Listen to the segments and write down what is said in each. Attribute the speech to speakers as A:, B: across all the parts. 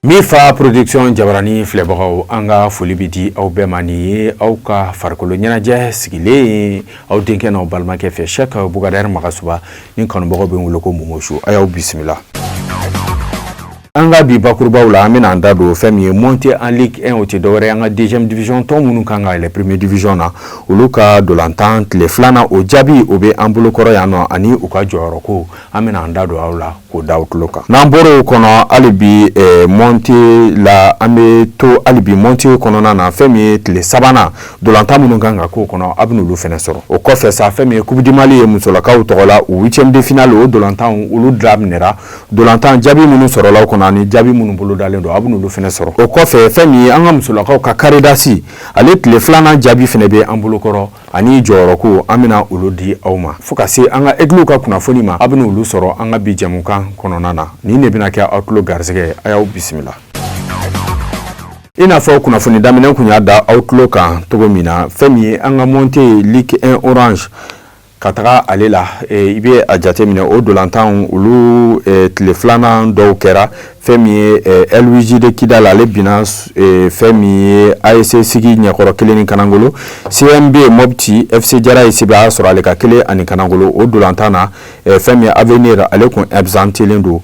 A: Mifa Production jabarani filɛbagaw, an ka foli bɛ di aw bɛɛ ma. Nin ye aw ka farikolo ɲɛnajɛ sigilen ye, aw denkɛ n'aw balimakɛ fɛ, Cheikh Bukadari Magasuba ni kanubagaw bɛ n wele ko Momosu. A y'aw bisimila. An ka bi bakurubaw la, an bɛna an da don fɛn min ye montée en Ligue 1, o tɛ dɔwɛrɛ ye an ka deuxième division tɔn minnu kan ka yɛlɛ première division na, olu ka dolantan tile filanan, o jaabi o bɛ an bolokɔrɔ yan nɔ, ani u ka jɔyɔrɔ ko, an bɛna an da don aw la k'o da aw tulo kan. N'an bɔra o kɔnɔ, hali bi montée la, an bɛ to hali bi montée kɔnɔna na. Fɛn min ye tile sabanan dolantan minnu kan ka k'o kɔnɔ, a bɛ n'olu fɛnɛ sɔrɔ. O kɔfɛ sa, fɛn min ye Coupe du Mali ye musolakaw tɔgɔ la, o huitième de finale, o dolantan olu daminɛra. Dolantan jaabi minnu sɔrɔla o kɔnɔ ani jaabi minnu bolodalen don, a bɛ n'olu fɛnɛ sɔrɔ. O kɔfɛ, fɛn min ye an ka musolakaw ka carré d'as, ale tile filanan jaabi fɛnɛ bɛ an bolokɔrɔ, ani jɔyɔrɔko, an bɛna olu di aw ma, fo ka se an ka aigles ka kunnafoni ma, a bɛna olu sɔrɔ an ka bi jɛmukan kɔnɔna na. Nin de bɛna kɛ aw tulo garisɛgɛ. A y'aw bisimila. I n'a fɔ kunnafoni daminɛ kun y'a da aw tulo kan cogo min na, fɛn min ye an ka montée Ligue 1 Orange ka taga ale la, i bɛ a jateminɛ, o dolantan olu tile filanan dɔw kɛra. Fɛn min ye LUJ de Kidal, ale binna fɛn min ye AEC Sigi ɲɛkɔrɔ 1 ni kanangolo. CMB Mopti, FC Jara ye sebaaya sɔrɔ ale ka 1 ani kanangolo o dolantan na. Fɛn min ye Avenir, ale kun absentelen don.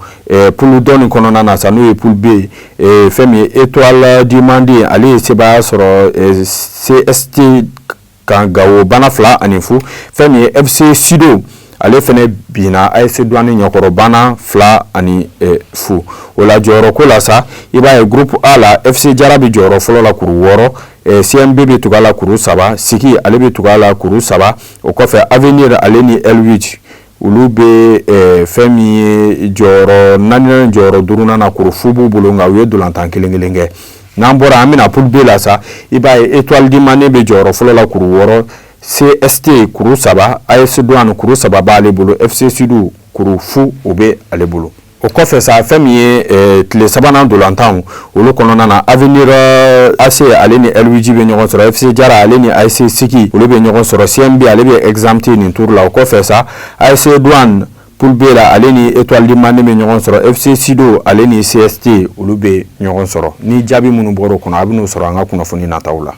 A: Poule dɔ nin kɔnɔna na sa, n'o ye poule B, fɛn min ye Étoile du Mande, ale ye sebaaya sɔrɔ CST kan Gawo bana 2-0. Fɛn min ye FC Sido, ale fɛnɛ binna AS Douane ɲɛkɔrɔ bana 2-0. O la, jɔyɔrɔ ko la sa, i b'a ye groupe A la, FC Jara bɛ jɔyɔrɔ fɔlɔ la kuru 6, CMB bɛ tugu a la kuru 3, Sigi ale bɛ tugu a la kuru 3. O kɔfɛ, Avenir ale ni L8, olu bɛ fɛn min ye jɔyɔrɔ naaninan, jɔyɔrɔ duurunan na, kuru fu b'u bolo, nka u ye dolantan kelen kelen kɛ. N'an bɔra, an bɛna poule B la sa, i b'a ye Étoile du Mande bɛ jɔyɔrɔ fɔlɔ la kuru 6, CST kuru 3, AS Douane kuru 3 b'ale bolo, FC Sud kuru fu o bɛ ale bolo. O kɔfɛ sa, fɛn min ye tile sabanan dolantanw olu kɔnɔna na, Avenir AC ale ni LUJ bɛ ɲɔgɔn sɔrɔ, FC Jara ale ni AS Sigi olu bɛ ɲɔgɔn sɔrɔ, CMB ale bɛ exempté nin tour la. O kɔfɛ sa, AS Douane poule B la, ale ni Étoile du Mande bɛ ɲɔgɔn sɔrɔ, FC Sido ale ni CST olu bɛ ɲɔgɔn sɔrɔ. Ni jaabi minnu bɔra o kɔnɔ, a bɛ n'o sɔrɔ an ka kunnafoni nataw la.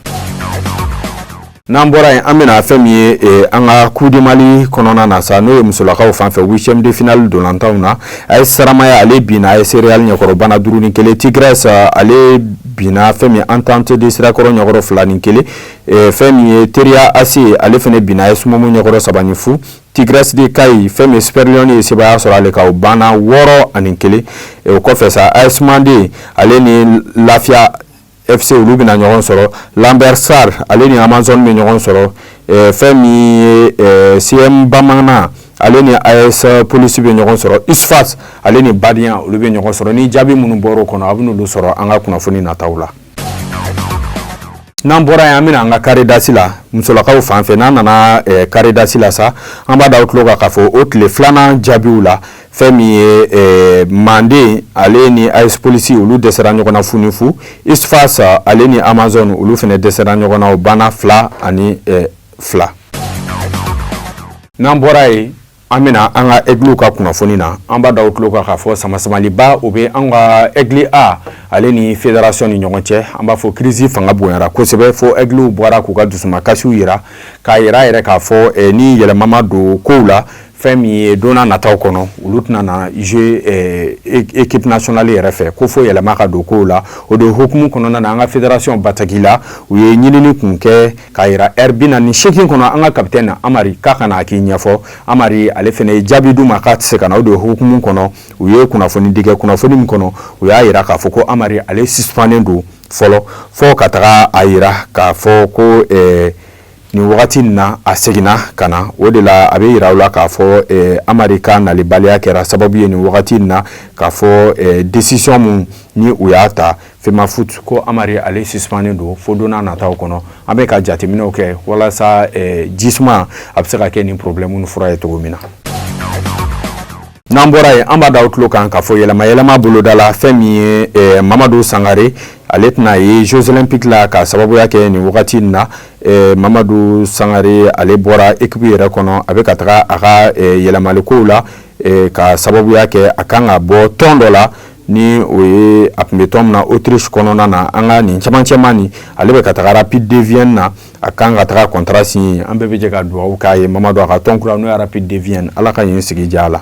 A: N'an bɔra yen, an bɛna fɛn min ye an ka Coupe du Mali kɔnɔna na sa, n'o ye musolakaw fan fɛ, huitième de finale dolantanw na, AS Saramaya ale binna AS Real ɲɛkɔrɔ bana 5-1. Tigres ale binna fɛn min Entente de Sirakɔrɔ ɲɛkɔrɔ 2-1. Fɛn min ye Teriya AC, ale fɛnɛ binna AS Momo ɲɛkɔrɔ 3-0. Tigres de Kayi, fɛn min ye Super Lion ye sebaaya sɔrɔ ale kan, o banna 6-1. O kɔfɛ sa, AS Mande ale ni Lafiya FC olu bɛna ɲɔgɔn sɔrɔ, Lambert Sarr ale ni Amazon bɛ ɲɔgɔn sɔrɔ, fɛn min ye CM Bamanan ale ni AS Police bɛ ɲɔgɔn sɔrɔ, USFAS ale ni Badian olu bɛ ɲɔgɔn sɔrɔ. Ni jaabi minnu bɔra o kɔnɔ, a bɛ n'olu sɔrɔ an ka kunnafoni nataw la. N'an bɔra yen, an bɛna an ka carré d'as la musolakaw fan fɛ. N'an nana carré d'as la sa, an b'a da aw tulo kan k'a fɔ o tile filanan jaabiw la, fɛn min ye Manden ale ni AS Police olu dɛsɛra ɲɔgɔn na 0-0. USFAS ale ni Amazon olu fana dɛsɛra ɲɔgɔn na, o banna 2-2. N'an bɔra yen, an bɛna an ka aigles ka kunnafoni na. An b'a da aw tulo kan k'a fɔ samasamaliba o bɛ an ka Aigle A ale ni fédération ni ɲɔgɔn cɛ. An b'a fɔ crise fanga bonyara kosɛbɛ, fo aigles bɔra k'u ka dusumakasiw yira, k'a yira yɛrɛ k'a fɔ ni yɛlɛma ma don kow la, fɛn min ye don n'a nataw kɔnɔ, olu tɛna na jouer équipe nationale yɛrɛ fɛ, ko fo yɛlɛma ka don kow la. O de hukumu kɔnɔna na, an ka fédération bataki la, u ye ɲinini kun kɛ k'a yira heure 48 kɔnɔ, an ka capitaine Amari k'a ka na a k'i ɲɛfɔ. Amari ale fɛnɛ ye jaabi d'u ma k'a tɛ se ka na. O de hukumu kɔnɔ, u ye kunnafoni di kɛ. Kunnafoni min kɔnɔ, u y'a yira k'a fɔ ko Amari ale suspendé don fɔlɔ, fo ka taga a yira k'a fɔ ko nin wagati in na a seginna ka na. O de la, a bɛ yira u la k'a fɔ Amari ka nalibaliya kɛra sababu ye nin wagati in na, k'a fɔ décision mun ni u y'a ta FEMAFOOT, ko Amari ale suspendé don fo don n'a nataw kɔnɔ. An bɛ ka jateminɛw kɛ walasa jisuma a bɛ se ka kɛ nin problème fura ye cogo min na. N'an bɔra yen, an b'a da aw tulo kan k'a fɔ yɛlɛma yɛlɛma boloda la, fɛn min ye Mamadu Sangare, ale tɛna ye Jeux olympiques la, ka sababuya kɛ nin wagati in na Mamadu Sangare ale bɔra équipe yɛrɛ kɔnɔ, a bɛ ka taga a ka yɛlɛmalikow la, ka sababuya kɛ a kan ka bɔ tɔn dɔ la. Ni o ye a tun bɛ tɔn min na Autriche kɔnɔna na, an ka nin camancɛma nin, ale bɛ ka taga Rapid de Vienne na. A kan ka taga contrat signer. An bɛɛ bɛ jɛ ka dugawu k'a ye, Mamadu, a ka tɔn kura n'o ye Rapid de Vienne, Ala ka yen sigi diya a la.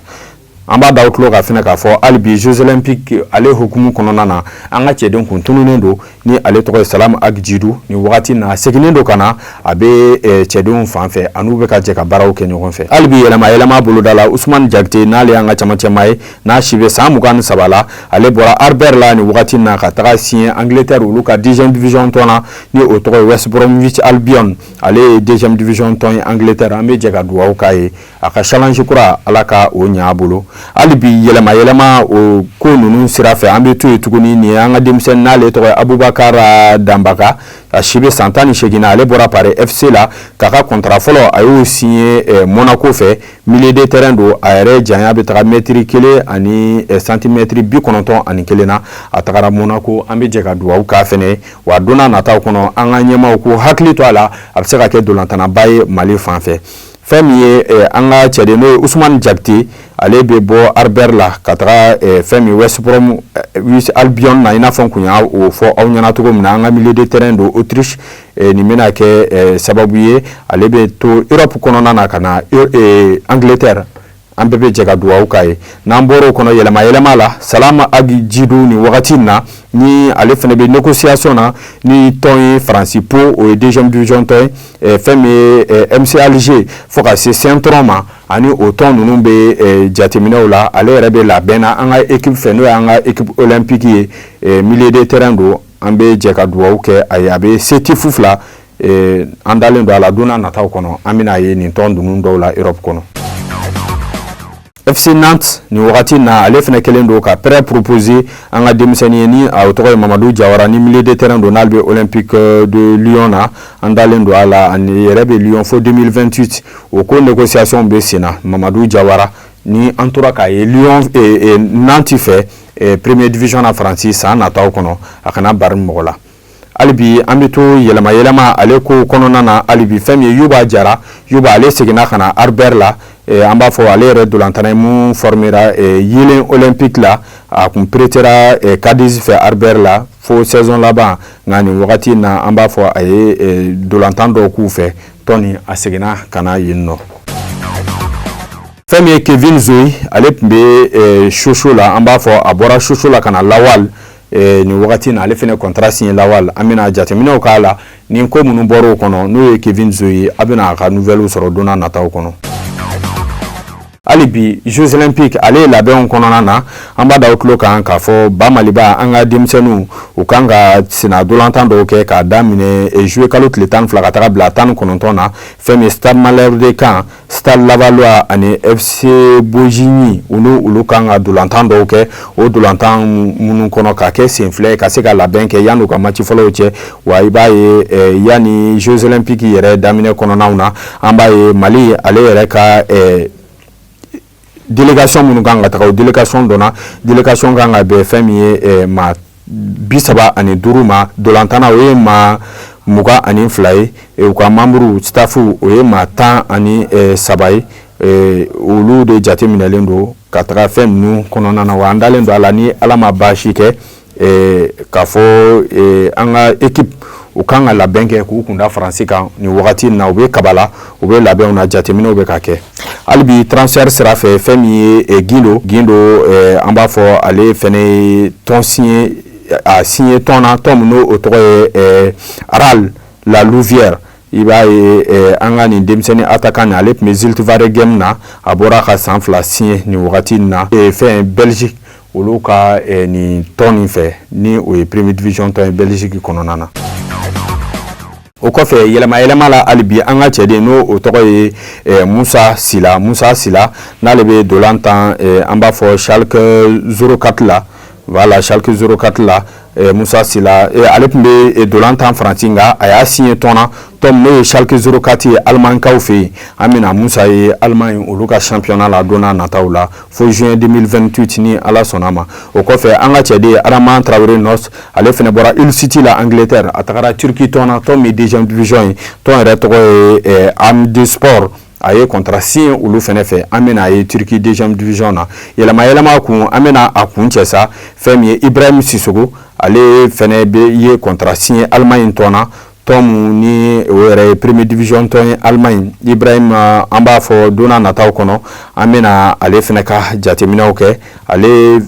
A: An b'a da aw tulo kan fɛnɛ k'a fɔ hali bi, Jeux olympiques ale hukumu kɔnɔna na, an ka cɛden kun tununnen don, ni ale tɔgɔ ye Salam Ag Jidu. Nin wagati na, a seginnen don ka na, a bɛ cɛdenw fan fɛ, a n'u bɛ ka jɛ ka baaraw kɛ ɲɔgɔn fɛ. Hali bi yɛlɛma yɛlɛma boloda la, Usumani Jakite, n'ale y'an ka camancɛma ye, n'a si bɛ san 23 la, ale bɔra Arbert la nin wagati na ka taga signer Angleterre, olu ka deuxième division tɔn na, ni o tɔgɔ ye West Bromwich Albion. Ale ye deuxième division tɔn ye Angleterre. An bɛ jɛ ka dugawu k'a ye, a ka challenge kura, Ala ka o ɲɛ a bolo. Hali bi yɛlɛma yɛlɛma o ko ninnu sira fɛ, an bɛ to yen tuguni. Nin ye an ka denmisɛnnin, n'ale tɔgɔ ye Abubakar Danbaka, a si bɛ san 18 na. Ale bɔra Paris FC la k'a ka contrat fɔlɔ, a y'o signé Monaco fɛ. Milieu de terrain don. A yɛrɛ janya bɛ taga mɛtiri 1 ani santimɛtiri 91 na. A tagara Monaco, an bɛ jɛ ka dugawu k'a fɛnɛ wa don n'a nataw kɔnɔ, an ka ɲɛmaaw k'u hakili to a la, a bɛ se ka kɛ dolantannaba ye Mali fan fɛ. Fɛn min ye an ka cɛden, n'o ye Usumani Jakite, ale bɛ bɔ Arbert la ka taga fɛn min West Bromwich Albion na, i n'a fɔ n kun y'a o fɔ aw ɲɛna cogo min na. An ka milieu de terrain don Autriche. Nin bɛna kɛ sababu ye, ale bɛ to Europe kɔnɔna na ka na Angleterre. An bɛɛ bɛ jɛ ka dugawu k'a ye. N'an bɔra o kɔnɔ, yɛlɛma yɛlɛma la, Salama Agi Jidu, nin wagati in na, ni ale fana bɛ négociation na ni tɔn ye Faransi Pau, o ye deuxième division tɔn ye. Fɛn min ye MC Alger fo ka se Saint-Trond ma, ani o tɔn ninnu bɛ jateminɛw la. Ale yɛrɛ bɛ labɛn na an ka équipe fɛ, n'o y'an ka équipe olympique ye. Milieu de terrain don. An bɛ jɛ ka dugawu kɛ a ye. A bɛ Sétif fila. An dalen don a la, don n'a nataw kɔnɔ, an bɛna ye nin tɔn ninnu dɔw la Europe kɔnɔ. FC Nantes, nin wagati na, ale fana kɛlen don ka prêt proposer an ka denmisɛnnin ye, ni a tɔgɔ ye Mamadu Jawara, ni milieu de terrain don, n'ale bɛ Olympique de Lyon na. An dalen don a la, ani yɛrɛ bɛ Lyon fo 2028. O ko négociation bɛ sen na. Mamadu Jawara ni an tora k'a ye Lyon, Nantes fɛ première division na Faransi san nataw kɔnɔ, a kana bari mɔgɔ la. Hali bi an bɛ to yɛlɛma yɛlɛma ale ko kɔnɔna na. Hali bi, fɛn min ye Yuba Jara, Yuba, ale seginna ka na Arbert la. An b'a fɔ ale yɛrɛ dolantana ye mun formera Yelen Olympique la. A kun prêtera Cadiz fɛ Arbert la fo saison laban, nka nin wagati in na, an b'a fɔ a ye dolantan dɔw k'u fɛ tɔni, a seginna ka na yen nɔ. Fɛn min ye Kevin Zoyi, ale tun bɛ Sochaux la. An b'a fɔ a bɔra Sochaux la ka na Lawal. Nin wagati na, ale fana contrat signé Lawal. An bɛna jateminɛw k'a la. Ni ko minnu bɔra o kɔnɔ, n'o ye Kevin Zoyi, a bɛna a ka nouvelle sɔrɔ don n'a nataw kɔnɔ. Hali bi Jeux olympiques ale ye labɛnw kɔnɔna na, an b'a da aw tulo kan k'a fɔ ba Maliba, an ka denmisɛnninw, u kan ka senna dolantan dɔw kɛ k'a daminɛ juillet kalo tile 12 ka taga bila 19 na. Fɛn min ye Stade Malherbe de Caen, Stade Lavallois ani FC Bobigny, olu kan ka dolantan dɔw kɛ. O dolantan minnu kɔnɔ ka kɛ sen filɛ ka se ka labɛn kɛ yanni u ka match fɔlɔw cɛ. Wa i b'a ye, yanni Jeux olympiques yɛrɛ daminɛ kɔnɔnaw na, an b'a ye Mali ale yɛrɛ ka délégation minnu kan ka taga, o délégation dɔnna. Délégation kan ka bɛn fɛn min ye maa 35 ma. Dolantanna, o ye maa 22 ye. U ka membre staff, o ye maa 13 ye. Olu de jate minɛlen don ka taga fɛn ninnu kɔnɔna na. Wa an dalen don a la, ni Ala ma baasi kɛ, k'a fɔ an ka équipe, u kan ka labɛn kɛ k'u kunda Faransi kan. Nin wagati in na, u bɛ kaba la, u bɛ labɛnw na, jateminɛw bɛ ka kɛ. Hali bi transfert sira fɛ, fɛn min ye Gindo, Gindo, an b'a fɔ ale fɛnɛ ye tɔn signé, a signé tɔn na, tɔn min n'o o tɔgɔ ye Arles La Louvière. I b'a ye, an ka nin denmisɛnnin attaquant nin, ale tun bɛ Zulte Waregem na. A bɔra ka san 2 signé nin wagati in na fɛn Belgique, olu ka nin tɔn nin fɛ, ni o ye première division tɔn ye Belgique kɔnɔna na. O kɔfɛ, yɛlɛma yɛlɛma la, hali bi an ka cɛden, n'o o tɔgɔ ye Musa Sila, Musa Sila, n'ale bɛ dolan tan, an b'a fɔ Schalke 04 la. Voilà, Schalke 04 la, Musa Sila, ale tun bɛ dolan tan Faransi, nka a y'a signé tɔn na, tɔn n'o ye Schalke 04 ye Alimankaw fɛ yen. An bɛna Musa ye Allemagne, olu ka championnat la don n'a nataw la fo juin 2028, ni Ala sɔnna ma. O kɔfɛ, an ka cɛden Adama Traoré Nos, ale fana bɔra Hull City la Angleterre, a tagara Turquie tɔn na, tɔn min ye deuxième division ye. Tɔn yɛrɛ tɔgɔ ye Amedspor. A ye contrat signé olu fɛnɛ fɛ. An bɛna a ye Turquie deuxième division na. Yɛlɛma yɛlɛma kun, an bɛna a kun cɛ sa. Fɛn min ye Ibrahim Sissoko, ale fɛnɛ bɛ ye contrat signé Allemagne tɔn na, tɔn mun ni o yɛrɛ ye premier division tɔn ye Allemagne. Ibrahim, an b'a fɔ don n'a nataw kɔnɔ, an bɛna ale fɛnɛ ka jateminɛw kɛ. Ale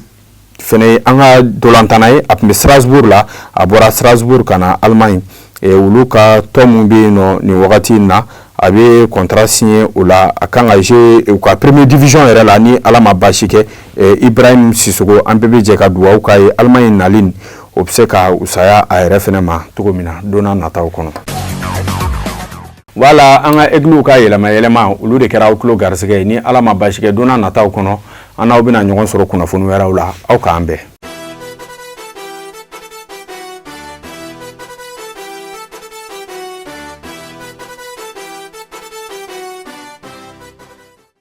A: fɛnɛ ye an ka dolantanna ye. A tun bɛ Strasbourg la, a bɔra Strasbourg ka na Allemagne, olu ka tɔn mun bɛ yen nɔ nin wagati in na, a bɛ contrat signé o la. A kan ka jouer u ka premier division yɛrɛ la ni Ala ma baasi kɛ. Ibrahim Sissoko, an bɛɛ bɛ jɛ ka dugawu k'a ye. Allemagne nali, o bɛ se ka usaya a yɛrɛ fɛnɛ ma cogo min na don n'a nataw kɔnɔ. Wala an ka Aigles ka yɛlɛma yɛlɛma, olu de kɛra aw tulo garisɛgɛ ye. Ni Ala ma baasi kɛ, don n'a nataw kɔnɔ, an n'aw bɛna ɲɔgɔn sɔrɔ kunnafoni wɛrɛw la. Aw k'an bɛn.